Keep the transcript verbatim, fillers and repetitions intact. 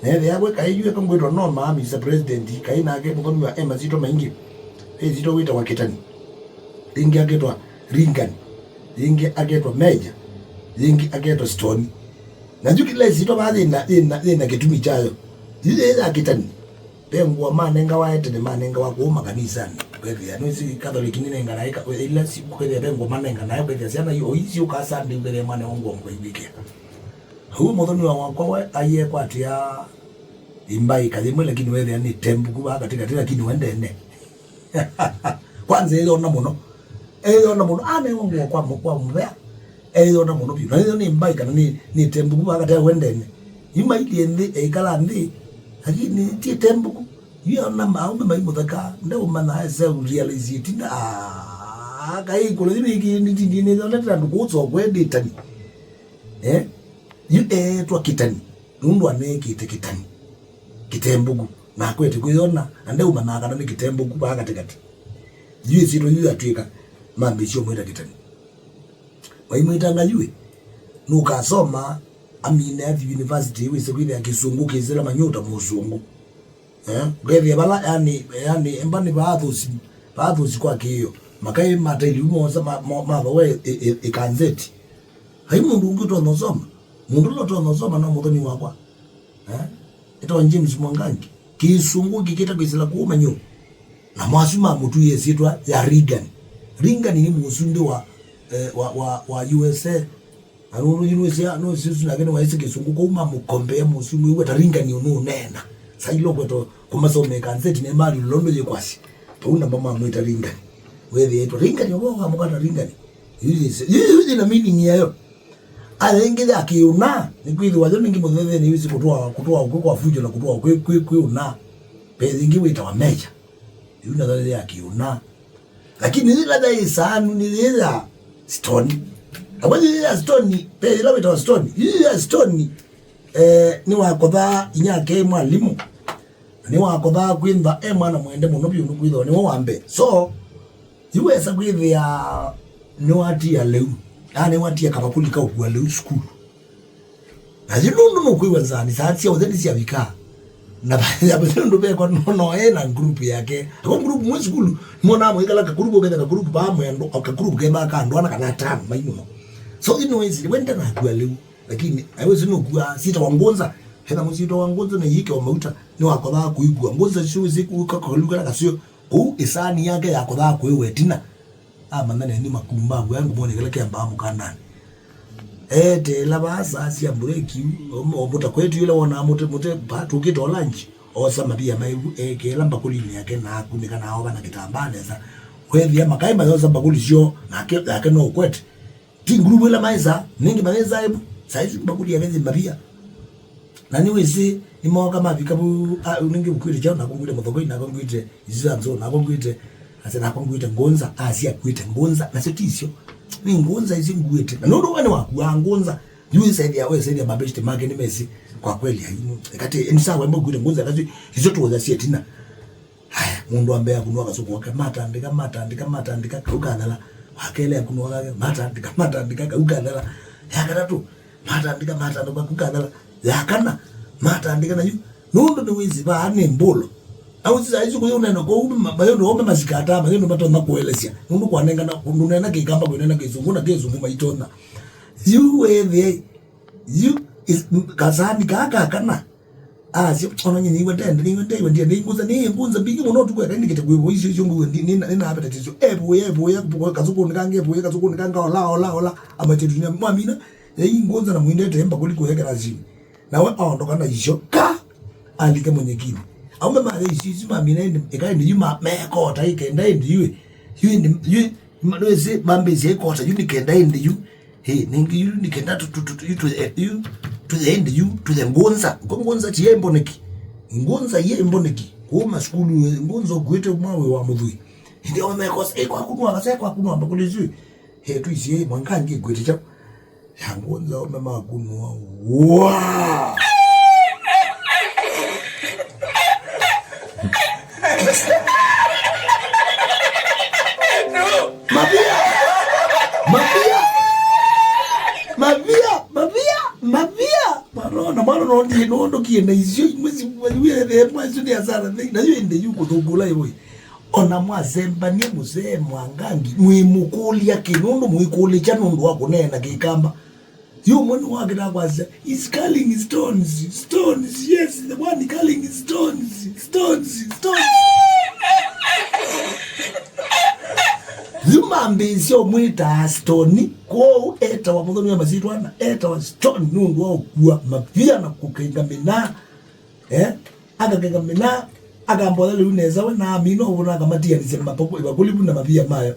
Na ethĩa we kaĩ yu eka ngwĩtwa no maa, Mister President, kaĩ nake mũthoni wa e masyĩtwa maingĩ. Ve ĩsyĩtwa wĩtawa Kĩtani. Yĩngĩ aketwa Ringani. Yĩngĩ aketwa Meja. Yĩngĩ aketwa Stoni. Na yu kĩla ĩsyĩtwa vaa yĩna, yĩna, yĩna kĩtumi kyayo. Yu yĩ ya Kĩtani. Ve ngũa manengawa e tene, manengawa kũu makanisanĩ. Kwethĩa, nĩwĩsĩ Catholic nĩnenganae ka-, ila si-, kwethĩa ve ngũa manenganae, kwethĩa syana io, oi syũkaa Sunday, kwethĩa mwana wa ngũa mũka iwĩkĩa. Ũu mũthoni wa wakwa we aiye kwatĩa imbaĩ kayĩmwe, lakini wethĩa nĩ tembuku vaa katĩkatĩ, lakini we ndene. Kwanza eyona mũno. Eyona mũno. Anewa ngũa kwa mũ-, kwa mũvea. Eyona mũno vyũ. Na nĩyo nĩ mbaĩ kana nĩ, nĩ tembuku vaa katĩkatĩ we ndene. Yu mailie nthĩ, eikala nthĩ. Lakini ti tembuku. Yu ona maũme mai mũtheka. Ndeũmanya ese ũrealize ĩtina. Ah, kaĩ kũla yu nĩ kĩ-, nĩ, nĩ, nĩ, nĩ, nĩ, andũ kũũ sokwe ndĩtani. Eh? Yu eetwa Kĩtani. Nũndũ aneekĩte kĩtani kĩtembuku, na akwete kwĩyona, na ndeũmanyaa kana nĩ kĩtembuku vaa katĩkatĩ. Yu ĩsyĩtwa yu yatw'ĩka, mambĩĩsye ũmwĩta Kĩtani. Maimwĩtanga yu ĩ, nũkasoma, amine athi university, wĩse kwĩthĩa kĩsũngũ kĩsĩla manyũta mũsũngũ. Eh, ngethĩa vala, yani, yani, emba nĩ vaathũsi, vaathũsi kwa kĩĩo. Makai mataili umosa ma, ma, mathowe ĩ, ĩ, ĩ, ĩkanzeti. Hai mũndũ ũngĩ ũtonya ũsoma. Mũndũ ũla ũtonya ũsoma no mũthoni wakwa. Eh? Etawa James Mwangangi. Kĩsũngũ kĩkĩta kwĩsĩla kũu manyũ. Na mwasu ma mũtu yĩsyĩtwa ya Reagan. Reagan nĩ mũsumbĩ wa, eh, wa, wa, wa U S A. Na nũndũ yu nũsya, nũsya ũsu nake nĩwaĩsĩ kĩsũngũ, kwoou mamũkombea mũsumbĩ wĩw'a ta Reagan ũnũũneena. Sailo kwetwa kũmasomea ĩkanzeti ne mali londo yĩkwasya. Vau namo mamwĩta Reagan. Wethĩĩtwe Reagan, ũvoo wa mũkata Reagan. Yu yĩsĩ, yu, yu yĩna meaning yayo. Aya ĩngĩ ya kĩũna, nĩkwĩthĩwa yo nĩngĩ mũthetheni yĩsĩ kũtwaa, kũtwaa kwĩ kwa fujo na kũtwaa kwĩ, kwĩ, kwĩ ũna. Ve ĩngĩ wĩtawa meja. Yu nayo ya kĩũna. Lakini yĩla yaĩ saanu nĩ yĩ ya stone. Nakwa yĩ ya stone, ve yĩla wĩtawa stone. Yĩ ya stone, eh, nĩwakothaa inyake mwalimũ. Na nĩwakothaa kwĩntha e mwana mwende mũno vyũ nĩkwĩthĩwa nĩwe wa mbee. So, yu wesa kwĩthĩa nĩwatia lĩu. Aa, nĩwatia kavakũli ka ũkua lĩu sukulu. Na yu nũndũ nũkwĩw'a nzani, saa sya ũtheri syavika. Na nũndũ vekwa no, no e na group yake. Ako group mwe sukulu, nĩmonaa mwĩkala ka group, ũketha ka group vaa mwendo, o ka group kethĩwa ka andũ ana kana atano mai mũno. So, ino ĩsĩ, we ndanakua lĩu. Lakini, aiwe sino kua, sita wa ngunza. Hena mũsito wa ngunza na yike wa mauta, nĩwakothaa kũikua. Ngunza sio siku ka kaluka na kasio. Kũu ĩsaani yake yakothaa kwĩw'a ĩtina. Amanya nĩ makumba wĩa ngũmũnĩ kĩla kĩambaa mũkandanĩ. Eteela vaa saa sya mbureki, o mũta kwetu ĩla wonaa mũte, mũte, va tũkĩte o lunch, oosa mavia maĩvu, eekĩĩla mbakũlinĩ yake na akunĩka na aova na kĩtambaa nesa. Wethĩa makaĩ mayosa mbakũli syoo, nake, yake no ũkwete. Ti nguluvu ĩla maĩsaa, nĩngĩ maĩsaa ĩvu, saa isu mbakũli yake yĩ mavia. Na nĩwĩsĩ, nĩmooka mavika vu, a, nĩngĩ ũkwĩte kyaũ, nako ngwĩte mũthokoi, nako ngwĩte isu sya nzũũ, nako ngwĩte, ase nako ngwĩte ngũnza, asya kwĩte ngũnza, nasyo ti isyo. Nĩ ngũnza isu ngwĩte. Na nũndũ we nĩwakuaa ngũnza, yu ĩsethĩa, wesethĩa mabeshte make nĩmesĩ, kwa kweli, ai, eka ti, nĩ sawa, mwe kwĩte ngũnza, eka ti, isu tũũthasya ĩtina. Haya, mũndũ wa mbee akunwa kasũkũ wake, matandĩka, matandĩka, matandĩka, kau kathela. Wa kelĩ akunwa kake, matandĩka, matandĩka, kau kathela. Ya katatũ, matandĩka, matandĩka, kau kathela. Ya kana, matandĩka nayu. Nũndũ nĩwĩsĩ vaa nĩ mbũlo. Au sisa isu kũyĩ ũnena kũu, ma-, mayũndũ ome masikata, mayũndũ matonya kũelesya. Nũndũ kwanengana, ndũnena kĩkamba, kũnena kĩsũngũ, na kĩsũngũ maitonya. Yu wĩthĩe, yu is-, kasani kaa ka kana. Asya, ona nyie nĩw'a ndende, nĩw'a ndende, ndende, nĩngũnza, nĩngũnza mbingĩ mũno ũtukũ eka ndikĩte kwĩvũa icio, icio ngũw'a ndi, nĩ, nĩ, nĩnavete icio. Evũĩa, evũĩa, kasũkũnĩ kangi, evũĩa, kasũkũnĩ kangi, ola, ola, ola, amatetunya, mwamina, yai ngũnza na mwindete mbakũli kũya kĩlasini. Nawe aondoka na icio, ka, alike mũnyekinĩ. Aume mathe icio, icio mamina ĩndĩ, ĩka ĩndĩ yu ma, mekota, ĩkenda ĩndĩ yu, yu ĩndĩ, yu, ma, nĩwĩsĩ, mambĩsya ĩkota, yu nĩkenda ĩndĩ yu, Hey, nĩngĩ yu nĩkenda tu, tu, tu, tu, yu tũye, yu tũye ĩndĩ yu, tũye ngũnza. Kwa ngũnza ti yĩ mboneki. Ngũnza yĩ mboneki. Kuma sukulu, ngũnza ũkuĩte mwa wĩ wa mũthũi. Ĩndĩ omekosa, ĩ kwakunwa, kasa kwakunwa mbakũli zui. Hey, tuisie, mwanka ngĩ kwĩte chao. Ya ngũnza ome makunwa. Wa! Mavia! Mavia! Mavia! Mavia! Mavia! Mwana, mwana, no ndi, no ndokie na icio, Mwezi, mwezi wĩ ethĩe mwa isu nĩ asara thĩ. Na yu ĩndĩ yu kũthũkũla ĩwĩ. Ona mwasembanie mũsee Mwangangi, mwĩmũkũlya kĩ nũndũ mwĩkũlĩkya nũndũ wa kũneena Kĩkamba. Yu ũmwe nĩwakĩtaa kwasya, "He's calling stones, stones, yes, the one calling stones, stones, stones." Yu mambĩĩsya ũmwĩtaa Stone, kwoou etawa mũthoni wa masyĩtwa ana, etawa Stone nũndũ wa ũkua mavia na kũkenga mĩnaa. Eh? Akakenga mĩnaa, akamboya lĩu nesa we na amina ũvũna akamatianĩsya mapako, ĩvakũli vu na mavia mayo.